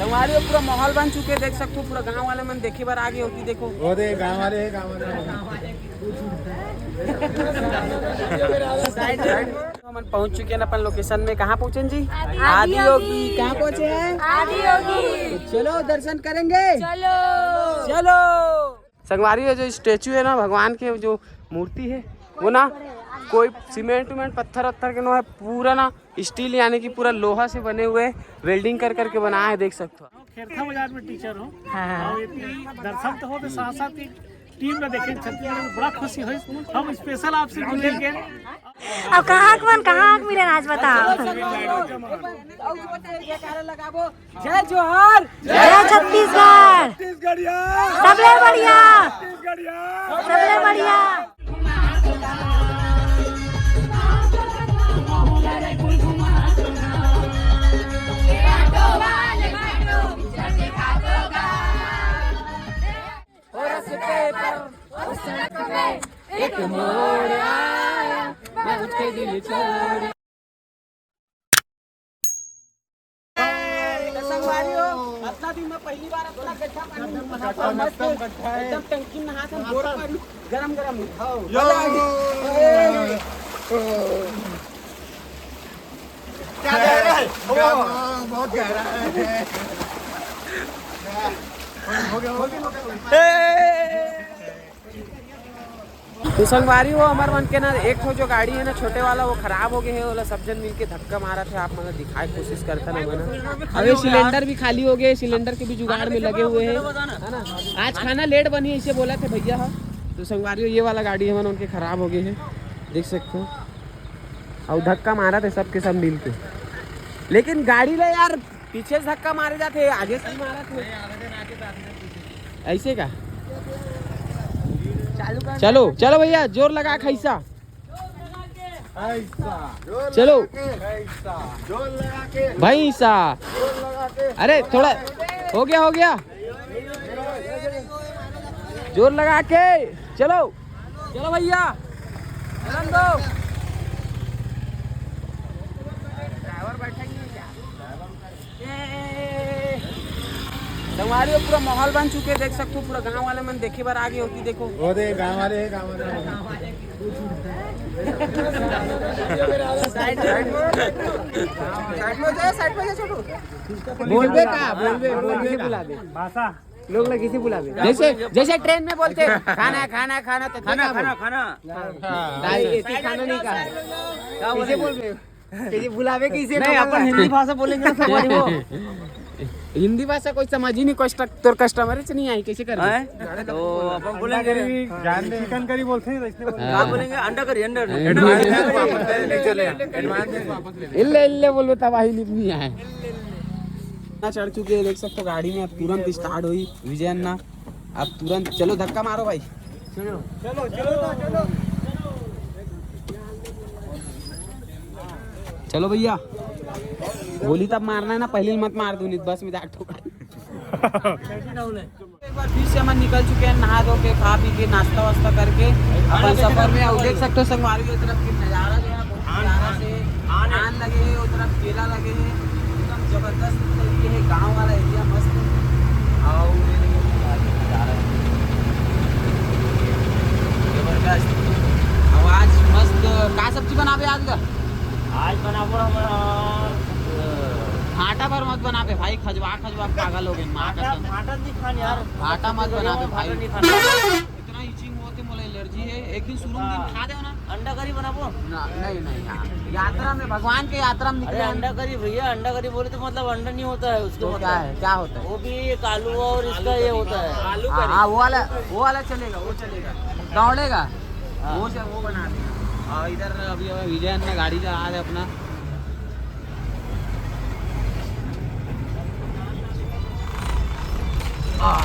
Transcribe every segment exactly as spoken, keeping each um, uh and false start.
हमारे पूरा माहौल बन चुके, देख सकते हो, पूरा गांव वाले मन देखे बर आगे होती। देखो, वो दे गांव वाले हैं, गांव वाले। हमन पहुंच चुके हैं अपन लोकेशन में। कहाँ पहुंचे जी? आदि योगी। कहाँ पहुंचे हैं? आदि योगी। चलो, दर्शन करेंगे। चलो। चलो। संगवारी, ये जो स्टैचू है ना, भगवान के जो मूर्ति है, वो ना कोई सीमेंट उमेंट, पत्थर वत्थर के नो है, पूरा ना स्टील, यानी कि पूरा लोहा से बने हुए, वेल्डिंग कर करके बनाया है, देख सकते हो। खेरथा बाजार में टीचर हूँ। हाँ। और ये दर्शन तो होते, साथ साथ ही टीम में देखे छत्तीसगढ़ में बड़ा खुशी हुई। हम स्पेशल आपसे मिले के। अब कहाँ के मन कहाँ के मिले आज बताओ। जय जोहार। जय छत्तीसगढ़। छत्तीसगढ़िया। सबले बढ़िया। छत्तीसगढ़िया। सबले बढ़िया। तो संगवारी हो, अतना दिन में पहली बार अतना गड्ढा पानी, मस्त, एकदम टंकी में नहात हन, गोड़ पर गरम गरम। हाँ, मजा आ गई। क्या गहरा है? बहुत गहरा है। हो गया, हो गया, हो गया। तो संगवारी हो, हमर मन के ना एक ठो जो गाड़ी है ना, छोटे वाला, वो खराब हो गए है। ओला सब जन मिलके धक्का मारत है। आप मन ला दिखाए कोशिश करता ना बना। अबे सिलेंडर भी खाली हो गए, सिलेंडर के भी जुगाड़ में लगे हुए हैं, है ना। आज खाना लेट बनी, इसे बोला थे भैया। हाँ, तो संगवारी हो, ये वाला गाड़ी हमन उनके खराब हो गए है, देख सकते हो। और धक्का मारत है सबके सब मिलके, लेकिन गाड़ी ले यार पीछे से धक्का मारे जाते, आगे से मारत है। ऐसे का? चलो, चलो भैया, जोर लगा खैसा। चलो। भैसा। अरे थोड़ा, हो गया, हो गया। जोर लगा के चलो। चलो भैया, चलन दो। ड्राइवर बैठेंगे क्या? ए, संगवारी हो, पूरा माहौल बन चुके, देख सकते हो, पूरा गांव वाले मन देखे बर आगे होती। देखो, वो दे गांव वाले हैं, गांव वाले। साइड में, साइड में हो जाओ, साइड में हो जाओ, छोटू। बोलबे का, बोलबे, बोलबे का। भाषा। लोग लगी से बुलावे। जैसे, जैसे ट्रेन में बोलते हैं, "खाना, खाना, खाना", तो खाना, खाना, खाना। दाई, ये खाना नहीं कहा है। क्या बोले? बोल रहे हो? कि ये बुलावे कैसे नहीं, अपन हिंदी भाषा बोलेंगे ना, संगवारी हो। हिंदी भाषा कोई समझ ही नहीं, कस्ट-, तोर कस्टमर ही नहीं आई, कैसे कर? तो अपन बोलेंगे, चिकन करी बोलते हैं, इसलिए बोलते हैं। क्या बोलेंगे? अंडा करी, अंडा। एडवांस में वापस ले, नहीं चले, एडवांस में वापस ले। इल्ले, इल्ले बोलो, तबाही नहीं आए। ना चढ़ चुके हैं, देख सकते हो, गाड़ी में अब तुरंत स्टार्ट हुई विजय अन्ना। अब तुरंत चलो, धक्का मारो भाई। चलो, चलो, चलो, चलो। चलो भैया, गोली तब मारना है ना, पहले ही मत मार दू, नहीं तो बस में जाके ठोक। एक बार फिर से हम निकल चुके हैं, नहा धो के, खा पी के, नाश्ता वास्ता करके अपन सफर में। और देख सकते हो संगवारी, ये तरफ की नज़ारा जो है बहुत प्यारा से धान लगे है, वो तरफ केला लगे है, एकदम जबरदस्त तरीके है, गांव वाला एरिया मस्त। और ये देखो नज़ारा है जबरदस्त। अब आज मस्त का सब्जी बनाबे आज का? आज बनाबो हम, अ, भांटा भर मत बनाबे भाई, खजवा खजवा पागल हो गए, माँ भांटा, कसम। भांटा नहीं खान यार। भांटा मत बनाबे भाई। भांटा नहीं खान। इतना इचिंग होते, मोला एलर्जी है। एक दिन शुरू में दिन खा दे ना। अंडा करी बनाबो? ना, नहीं, नहीं यार, यात्रा में, भगवान के यात्रा में निकले अरे हैं। अंडा करी भैया, अंडा करी बोले तो मतलब अंडा नहीं होता है उसको, तो क्या मतलब है, क्या होता है? वो भी एक आलू और इसका ये होता है। आलू हाँ, करी। हाँ, वो वाला, वो वाला चलेगा, वो चलेगा, दौड़ेगा। हाँ। वो से वो बना देंगे। और इधर अभी हमें विजय अन्ना गाड़ी का आ रहा है अपना। हाँ।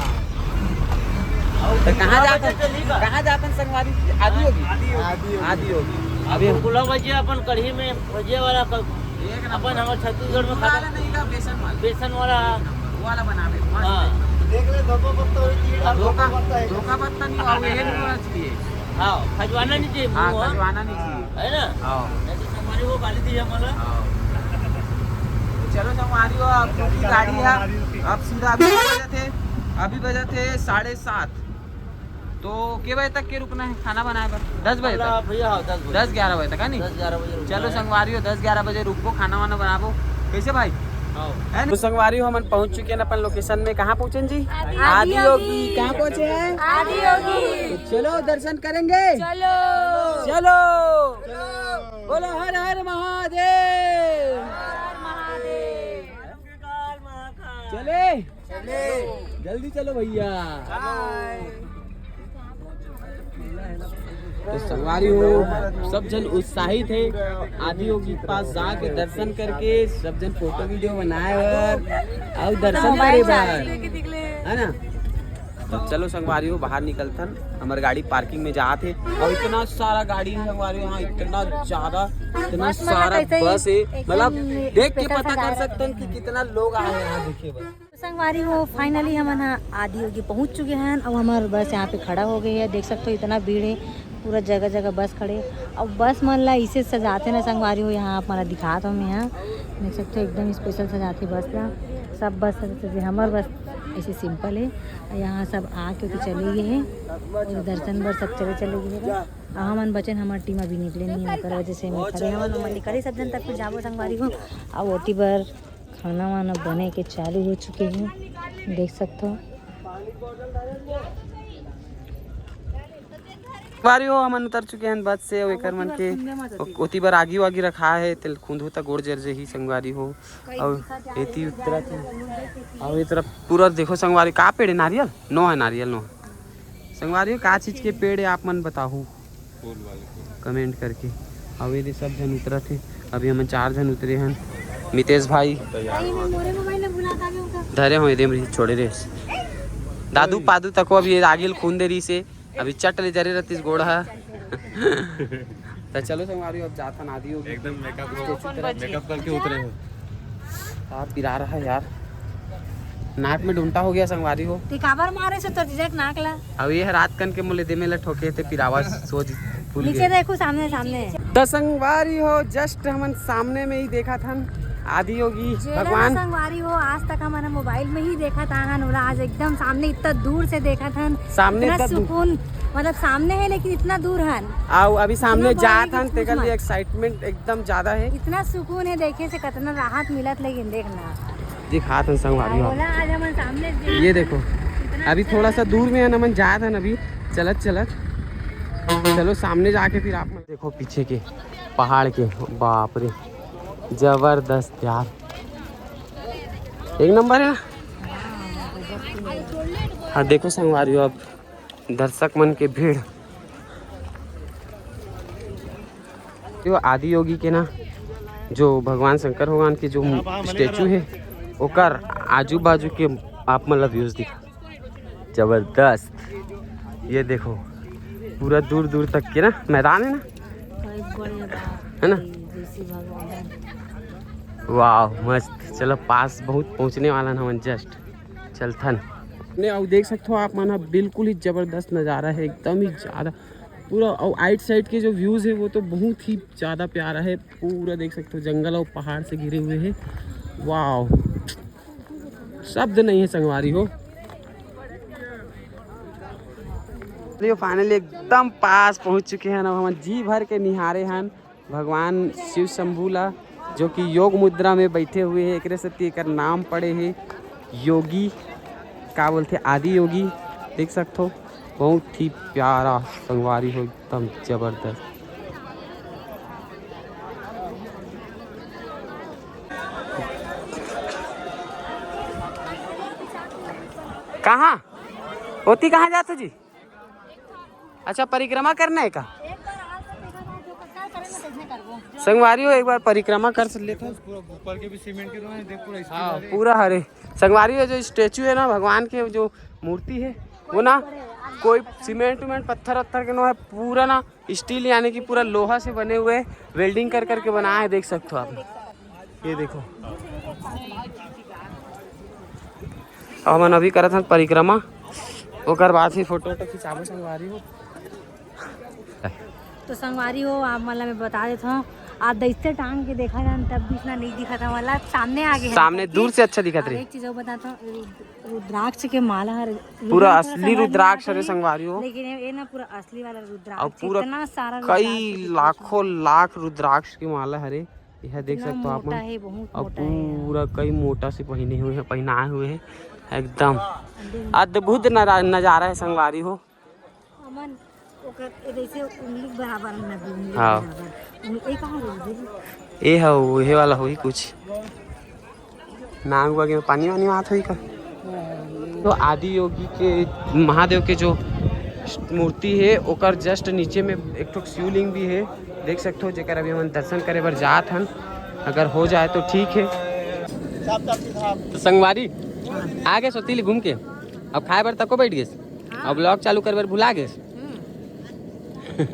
तो कहाँ जाते हैं? कहाँ जाते हैं संगवारी? आदि योगी? आदि योगी। आदि योगी। अभी हम पुलाव भजिया अपन कढ़ी में भजिया वाला क-, एक नंबर। अपन हमारे छत्तीसगढ़ में खाते वाला नहीं का, बेसन वाला। बेसन वाला। वो वाला बनावे, मस्त हाँ। एकदम। देख ले, धोखा पत्ता हुई, धोखा, धोखा पत्ता है। धोखा पत्ता नहीं हुआ, वो ये नहीं होना चाहिए। हाँ, खजवाना नहीं चाहिए, हाँ, मुंह, हाँ। खजवाना नहीं चाहिए। है ना? हाँ। नहीं तो हमारी वो गाली दी है मला। हाँ। चलो संगवारी हो, अब क्योंकि गाड़ी है, अब सीधा अभी बजे थे, अभी बजे थे साढ़े सात। तो के बजे तक के रुकना है खाना बनाए बर? दस बजे तक। भैया, हाँ, दस बजे। दस ग्यारह बजे तक है नी? दस ग्यारह बजे रुकना चलो है। संगवारी हो, दस ग्यारह बजे रुकबो, खाना वाना बनाबो। कैसे भाई? हाँ। है ना? तो संगवारी हो, हमन पहुंच चुके हैं अपन लोकेशन में। कहाँ पहुंचे जी? आदि आदि योगी। योगी। कहाँ पहुंचे हैं? आदि योगी। तो चलो दर्शन करेंगे। चलो। चलो। बोलो हर हर महादेव। हर महादेव। चले। चले। जल्दी चलो भैया। तो संगवारी हो, सब जन उत्साहित है आदि योगी के पास जाके दर्शन करके, सब जन फोटो वीडियो बनाए बर और दर्शन करे बर, है ना? तो चलो संगवारी हो, बाहर निकलथन, हमर गाड़ी पार्किंग में जात हे। और इतना सारा गाड़ी है संगवारी हो, हाँ, इतना ज्यादा, इतना सारा बस है, मतलब देख के पता कर सकथन कि कितना लोग आए हैं यहाँ देखे बर। तो संगवारी हो, finally हमन ह आदि योगी पहुँच चुके हैं। अब हमार बस यहाँ पे खड़ा हो गई है, देख सकते हो इतना भीड़ है, पूरा जगह जगह बस खड़े। अब बस मन ला इसे सजाते ना संगवारी हो, यहाँ आप मन ला दिखात हो मैं, यहाँ देख सकते हो एकदम स्पेशल सजाते बस ला। सब बस सजे सजे, हमार बस ऐसे सिंपल है। यहाँ सब आ के ओती चले गए हैं और दर्शन बर सब चले चले गए हैं। अब हमन बचन, हमार टीम अभी निकले नहीं है, ओकर वजह से मैं खड़े हमन हमन निकले सब जन, तब फिर जाबो संगवारी हो। अब ओती बर खाना वाना बने के चालू हो चुके हैं, देख सकते हो। संगवारी हो, हमन उतर चुके हैं बस से, और एकर मन के ओती बर आगी वागी रखा है, तेल खुंदू त गोड़ जर जही संगवारी हो। और एती उतरत है, और ये तरफ पूरा देखो संगवारी, का पेड़ है? नारियल नो है, नारियल नो है संगवारी हो। का चीज के पेड़ है आप मन बताहू कमेंट करके। अब ये सब जन उतरत है, अभी हमन चार जन उतरे हैं। मितेश भाई धरे हो एदे में छोड़े रे दादू पादू तको अभी आगे ल खून दे रही से। अभी चट ले जरे रहतीस गोड़ ह। तो चलो संगवारी, अब जाथन आदि योगी एकदम मेकअप मेकअप करके उतरे हो। आप पिरा रहा है यार, नाक में डुंटा हो गया संगवारी हो। ते काबर मारे से तोर जीजा के नाक ला? अब ये रात कन के मोले दे में ला ठोके ते पिरावा सोच फूल नीचे गए। देखो सामने सामने। तो संगवारी हो, जस्ट हमन सामने में ही देखा था आदि योगी जेला भगवान। संगवारी हो, आज तक हमन मोबाइल में ही देखा था हन, ओला आज एकदम सामने इतना दूर से देखा था। सामने इतना इतना दूर। सुकून, मतलब सामने है लेकिन इतना दूर हन। आओ अभी सामने इतना बड़ा जात है कि हन, कुछ तेकर लिए मत। एक्साइटमेंट एकदम ज्यादा है। इतना सुकून है, देखे से कितना राहत मिलत, लेकिन देखना। दिखात हन संगवारी हो। ओला आज हमन सामने ये देखो, इतना अभी थोड़ा सा दूर में है ना, हमन जात हन अभी चलत चलत। चलो सामने जाके फिर आप देखो पीछे के पहाड़ के, बाप रे, जबरदस्त यार, एक नंबर है ना। हाँ देखो संगवारी हो, अब दर्शक मन के भीड़, जो आदि योगी के ना, जो भगवान शंकर भगवान के जो स्टैचू है, ओकर आजू बाजू के आप मन ला व्यूज दिखा। जबरदस्त। ये देखो, पूरा दूर दूर तक के ना मैदान है ना, है ना? वाह, मस्त। चलो, पास बहुत पहुँचने वाला ना हमन, जस्ट चलथन। ने, अउ देख सकते हो आप मन ह, बिल्कुल ही जबरदस्त नज़ारा है, एकदम ही ज़्यादा पूरा। और आइट साइड के जो व्यूज़ है वो तो बहुत ही ज़्यादा प्यारा है, पूरा देख सकते हो जंगल और पहाड़ से घिरे हुए है। वाह, शब्द नहीं है संगवारी हो। फाइनली एकदम पास पहुंच चुके हैं। अब हम जी भर के निहारे हैं भगवान शिव शंभू ला, जो कि योग मुद्रा में बैठे हुए हैं। एकरे सेती एकर नाम पड़े है योगी, का बोलते, आदि योगी। देख सकते हो, बहुत ही प्यारा संगवारी हो, एकदम जबरदस्त। कहाँ? ओती कहाँ जात हो जी? अच्छा, परिक्रमा करना है का? संगवारी हो, एक बार परिक्रमा कर लेते हैं। पूरा ऊपर के भी सीमेंट के, देख, पूरा हाँ, पूरा हरे। संगवारी हो, जो स्टैचू है ना भगवान के, जो मूर्ति है, वो ना कोई सीमेंट उमेंट, पत्थर वत्थर के नो है, पूरा ना स्टील यानी कि पूरा लोहा से बने हुए, वेल्डिंग कर करके बनाया है, देख सकते हो आप। ये देखो, अब हमन अभी करत हन परिक्रमा, ओकर बाद फिर फोटो वोटो खिंचाबो संगवारी हो। तो संगवारी हो, आप मन ला मैं बता देत हूँ, आप दैसे टांग के देखा जान तब भी इतना नहीं दिखा था वाला, सामने आगे है सामने करके। दूर से अच्छा दिखा था। एक चीज और बताता हूँ, रुद्राक्ष के माला हर पूरा असली रुद्राक्ष हरे संगवारी हो। लेकिन ये ना पूरा असली वाला रुद्राक्ष, और पूरा इतना सारा कई लाखों लाख रुद्राक्ष की माला हरे। यह देख सकते हो आप मन। और पूरा कई मोटा से पहने हुए हैं, पहनाए हुए हैं एकदम। अद्भुत नजारा है संगवारी हो। अमन ओकर ए जैसे उंगली बराबर न दे, उंगली हाँ। बराबर। ए कहाँ रही दीदी? ए हो, हे वाला होई कुछ। नाग वाग में पानी वानी आत होई का? तो आदि योगी के महादेव के जो मूर्ति है, ओकर just नीचे में एक ठो शिवलिंग भी है, देख सकते हो, जेकर अभी हमन दर्शन करे बर जात हन। अगर हो जाए तो ठीक है। तो संगवारी आगे सोतीली घूम के अब खाए बर तको बैठ गेस। हाँ। अब vlog चालू करे बर भुला गेस। हम्म।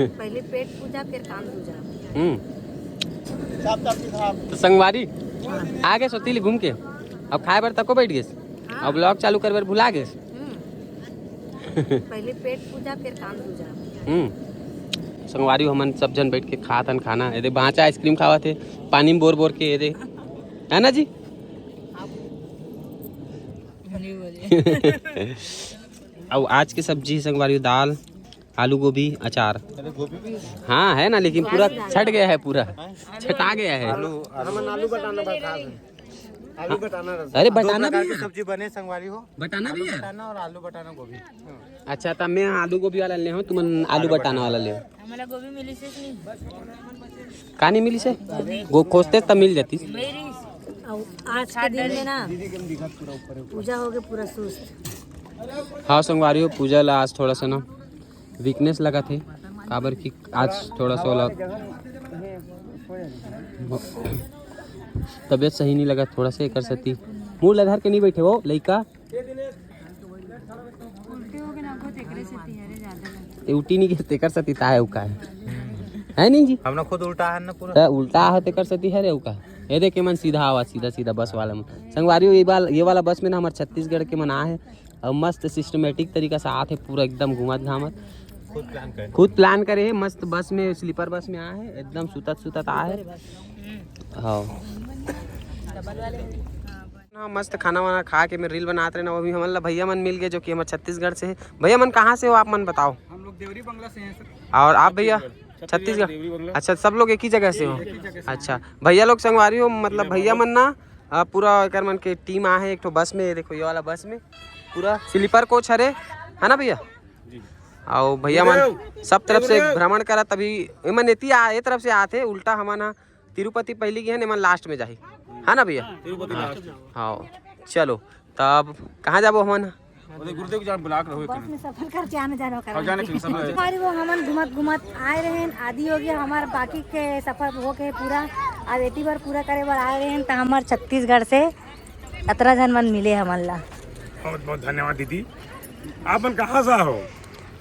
पहले पेट पूजा, फिर कान दूजा। हम्म। तो संगवारी आगे सोतीली घूम के अब खाए बर तको बैठ गेस। हाँ। अब vlog चालू करे बर भुला गेस। हम्म। पहले पेट पूजा, फिर कान दूजा। हम्म। संगवारी हमन सब झन बैठ के खात हन खाना। ये दे बाँचा ice cream खावत हे, पानी में बोर बोर के, ये दे, है ना जी? अउ आज के सब्जी संगवारी दाल, आलू गोभी, अचार। हाँ है ना, लेकिन पूरा छट गया है, पूरा छटा गया है। आलू, आलू। हमन आलू बटाना बता दे। आलू बटाना रस। अरे दो बटाना प्रकार भी के है। सब्जी बने संगवारी हो। बटाना आलू भी है। बटाना और आलू बटाना गोभी। हाँ। अच्छा, तब मैं आलू गोभी वाला ले हूँ, तुमन आलू बटाना वाला ले। हमला गोभी मिली से नहीं। का नहीं मिली से? गो खोजते तब मिल जाती। अउ आज के दिन में ना पूजा हो गए पूरा सुस्त। हाँ संगवारी हो, पूजा ला आज थोड़ा सा ना weakness लगत हे, काबर कि आज थोड़ा सा ओला तबीयत सही नहीं लगत, थोड़ा सा एकर सेती मुंह ला धर के नहीं बैठे हो लइका। उल्टी हो के ना को तेकरे सेती हरे ज्यादा लगे। ए उल्टी नहीं के तेकर सेती ताहे उका है, है नहीं जी? हमने खुद उल्टा है ना पूरा। त उल्टा है तेकर सेती हरे उका। ये देख के मन सीधा आवा, सीधा सीधा बस वाला मन। संगवारी हो, ये वाला, ये वाला बस में ना हमारे छत्तीसगढ़ के मन आ है। अउ मस्त systematic तरीका से आत हे, पूरा एकदम घूमत घामत। खुद plan करे। खुद plan करे हे, मस्त बस में, sleeper बस में आए हे, एकदम सुतत सुतत आए हे। हाँ। ना मस्त खाना वाना खा के मैं reel बनात रहे ना, वो भी हमन ला भैया मन मिल गए जो कि हमर छत्तीसगढ़ से हे। भैया मन कहाँ से हो आप मन बताओ? हम लोग देवरी बंगला से हैं सर। और आप भैया? छत्तीसगढ़। देवरी बंगला। अच्छा, सब लोग एक ही जगह से हो? एक ही जगह से। अच्छा, भैया लोग संगवारी हो, मतलब भैया मन ना, अ, पूरा एकर मन के team आ हे एक ठो बस में, ये देखो ये वाला बस में पूरा sleeper coach हरे, है ना भैया? जी। अउ भैया मन गुरुदेव, सब तरफ से गुरुदेव। भ्रमण करत अभी एमन एती आ, ए तरफ से आत हे, उल्टा हमन ह तिरुपति पहली गे हन, एमन last में जाही, है ना भैया? तिरुपति last। हाँ, चलो तब कहाँ जाबो हमन? ओदे गुरुदेव के जान बुला के रहो एक बस में सफर करके आना जाना करा। हाँ, जाने के सब। हमारी वो हमन घुमत घुमत आए रहेन, आदि हो गया हमार बाकी के सफर हो के पूरा, अब एती बार पूरा करे बर आए रहेन, त हमार छत्तीसगढ़ से अतरा झन मन मिले हमन ला। बहुत बहुत धन्यवाद दीदी। आप मन कहाँ से हो?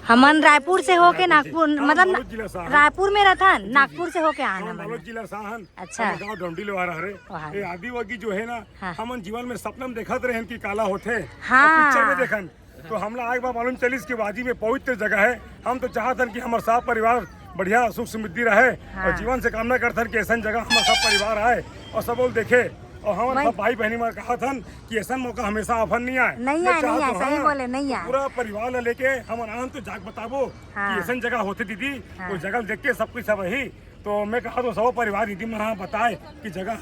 हमन रायपुर से होके नागपुर, हम मतलब बालोद जिला से हन। रायपुर में रहथन, नागपुर से होके आन हम हमन। बालोद जिला से हन। अच्छा। हमर गाँव डोंडी लोहारा हरे। वहाँ। ये आदि योगी जो है ना, हाँ। हमन जीवन में सपना में देखत रहेन कि काला होथे। हाँ। और picture में देखन, तो हमला एक बार मालूम चलिस कि वाजी में पवित्र जगह है। हम तो चाहत हन कि हमर सब परिवार बढ़िया सुख समृद्धि रहे। हाँ। और जीवन से कामना करत हन कि ऐसन जगह हमर सब परिवार आए और सब लोग देखे। और हम मैं सब भाई बहनी में कहत हन कि ऐसन मौका हमेशा अपन नहीं आए। नहीं मैं आए, चाहत नहीं आए, हूँ, सही हाँ, बोले, नहीं आए। पूरा परिवार ला लेके हमन आन तो जाके बताबो हाँ। कि ऐसन जगह होथे दीदी, हाँ। वो जगह देख के सब कुछ सब वही। तो मैं कहा तो सब परिवार दीदी मन हाँ बताए कि जगह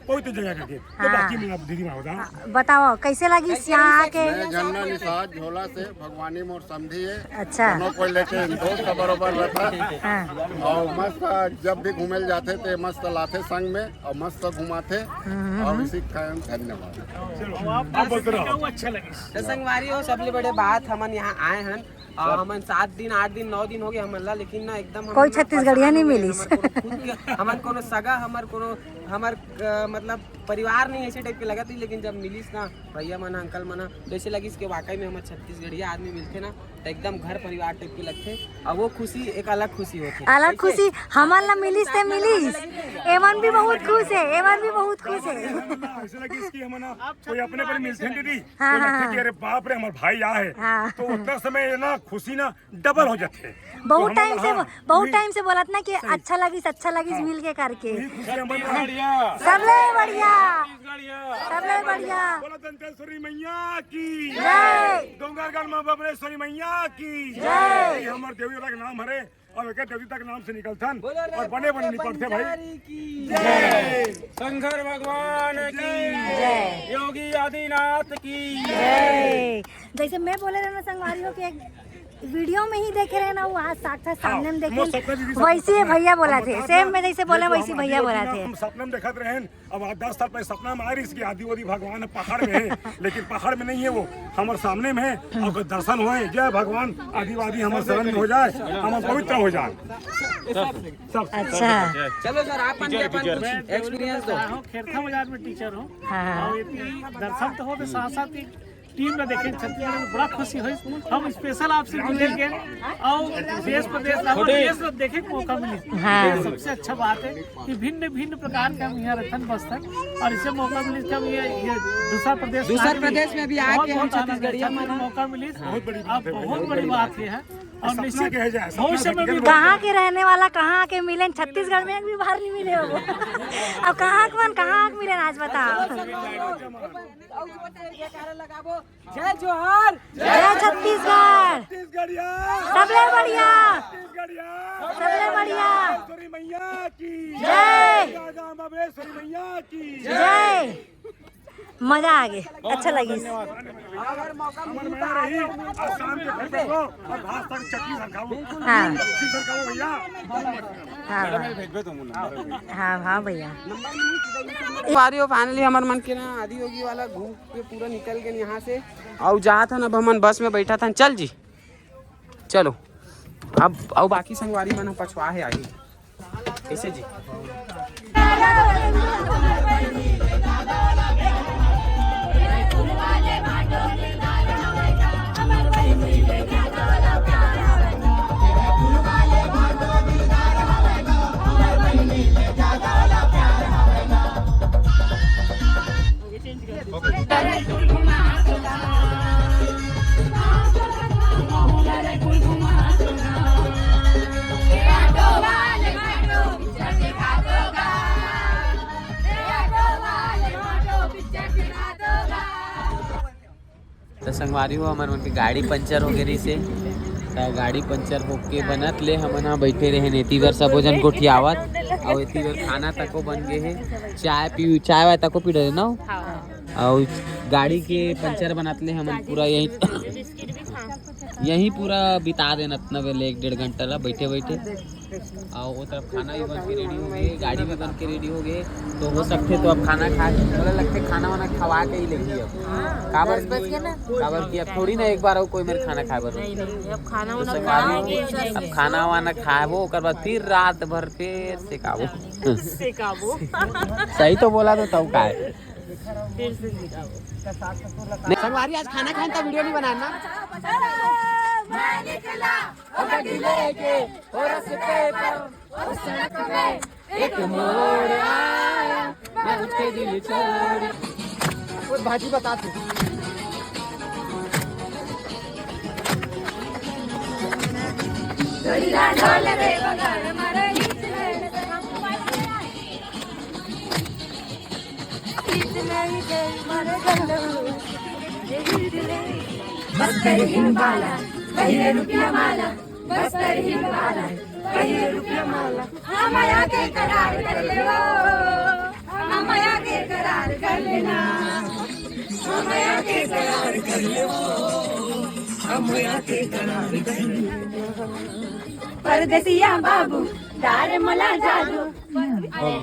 पवित्र जगह करके। तो हाँ। बाकी मैं आप दीदी में बताओ। हाँ, बताओ कैसे लगी यहाँ आके? मैं झरना निषाद झोला से, भगवानी मोर समधी है। अच्छा। दोनों को लेके दोस्त बरोबर रहता है। हाँ। और मस्त जब भी घूमे ल जाथे ते मस्त लाथे संग में और मस्त घुमाथे। हम्म, और हम्म। इसी कारण धन्यवाद। चलो, आप बोलते रहो। अच्छा लगे। तो संगवारी हो, सबले बड़े बात हमन यहाँ आए हन। और हमन सात दिन, आठ दिन, नौ दिन हो गए हमन ला, लेकिन ना एकदम हमन कोई ना छत्तीसगढ़िया परेशान नहीं हो गए। मिलिस। हमन कोनो खुद के, हमन कोनो सगा, हमर कोनो हमर अ, मतलब परिवार नहीं ऐसे टाइप के लगत रही, लेकिन जब मिलिस ना भैया मन, अंकल मन, तो ऐसे लगिस कि वाकई में हमर छत्तीसगढ़िया आदमी मिलथे ना, तो एकदम घर परिवार टाइप के लगथे। और वो खुशी एक अलग खुशी होथे। अलग खुशी। हमन ला मिलिस ते मिलिस, एमन भी बहुत खुश है, एमन भी बहुत खुश है। ऐसे लगिस कि हमन कोई अपने पर मिलथे दीदी, हाँ, तो लगथे हाँ। कि अरे बाप रे, हमर भाई आए है। हाँ। तो उतना समय ना खुशी ना डबल हो जाथे। बहुत तो हम टाइम से हाँ, बहुत टाइम से बोलत ना कि अच्छा लगिस, अच्छा लगिस मिल के करके। सबले बढ़िया। सबले बढ़िया। बोला दंतेश्वरी मैया की जय। डोंगरगढ़ में बबलेश्वरी मैया की जय। ये हमर देवी तक नाम हरे, अब एक देवी तक नाम से निकलथन और बने बने निपटथे भाई। शंकर भगवान की जय। योगी आदिनाथ की जय। जैसे मैं बोले रहे ना संगवारी हो कि एक वीडियो में ही देखे रहे ना, वो आज साक्षात सामने में देखे, वैसे ही भैया बोला थे, सेम में जैसे बोले वैसे भैया बोला थे। हम सपना में देखत रहे, अब आज दस साल पहले सपना में आ रही इसकी आदिवादी भगवान पहाड़ में है, लेकिन पहाड़ में नहीं है वो, हमारे सामने में है। आपको दर्शन होए, जय भगवान आदिवादी हमारे शरण में हो जाए, हम पवित्र हो जाए। अच्छा। चलो सर, आप मन के अपन कुछ एक्सपीरियंस दो। खेरथा बाजार में टीचर हूँ। हाँ। और ये दर्शन तो हो, साथ साथ ही टीम ला देखे छत्तीसगढ़ में बड़ा खुशी होइस। हम स्पेशल आपसे मिले के और देश प्रदेश ला, हमर देश ला देखे के मौका मिली। हाँ। ये सबसे अच्छा बात है कि भिन्न भिन्न प्रकार के हम यहाँ रखन बस्तर और इसे मौका मिली कि हम ये ये दूसरा प्रदेश दूसरा प्रदेश में भी आके हम छत्तीसगढ़िया मना मौका मिली। बहुत बड़ी बात है, बहुत बड़ी बात ये है। और निश्चित भविष्य में भी कहाँ के रहने वाला कहाँ के मिले, छत्तीसगढ़ में एक भी बार नहीं मिले हो। अब कहाँ के मन कहाँ के मिले, आज बताओ। जय जोहार। जय छत्तीसगढ़। छत्तीसगढ़िया। सबले बढ़िया। छत्तीसगढ़िया। सबले बढ़िया। बाबेश्वरी मैया की जय। राजा बाबेश्वरी मैया की जय। मजा आ गए, अच्छा लगी। अगर मौका मिली तो आ जाओ। हाँ। हाँ, हाँ, हाँ भैया। फाइनली हमर मन के ना आदि योगी वाला घूम के पूरा निकल गए यहाँ से। अउ जात हन, अब हमन बस में बैठा था, चल जी, चलो। अब अउ बाकी संगवारी मन पछवा है आगे। कैसे जी? तो संगवारी हो, हमर मन के गाड़ी पंचर हो गए रहिसे। तो गाड़ी पंचर होके बनत ले हमन ह बैठे रहे एती बर सबो झन गोठियावत। अउ एती बर खाना तको बन गए हे, चाय पी, चाय वाय तको पी डरे ना। अउ गाड़ी के पंचर बनत ले हमन पूरा यही यही पूरा बिता देन अतना बेले, एक डेढ़ घंटा ला बैठे बैठे। अउ वो तरफ खाना भी बन के रेडी हो गए, गाड़ी भी बन के रेडी हो गए। तो हो सकथे तो अब खाना खा, बोला लगथे खाना वाना खवा के ही लेगी अब। काबर बज गए ना। काबर कि अब थोड़ी ना एक बार अउ कोई मेर खाना खाए बर। नहीं, नहीं, अब खाना तो वाना संगवारी खा के हो, अब खाना वाना खाबो, ओकर बाद फिर रात भर फिर से खाबो। से खाबो। सही तो बोला तो तब का है। फिर से खाबो। नहीं, संगवारी आज खाना खाए तो वीडियो नहीं बनाना। मैं निकला। ओ गड्डी लेके, ओ रस्ते पर, ओ सड़क में एक मोड़ आया, मैं उठे दिल छोड़। वो भाजी बता तू। बस कर हिंबाला, पहिरे रुपया माला, बस कर हिंबाला, पहिरे रुपया माला। हाँ, मया के करार कर ले वो। हाँ, मया के करार कर लेना। हाँ, मया के करार कर ले वो। हाँ, मया के करार कर लेना। परदेसिया बाबू, डारे मला जादू।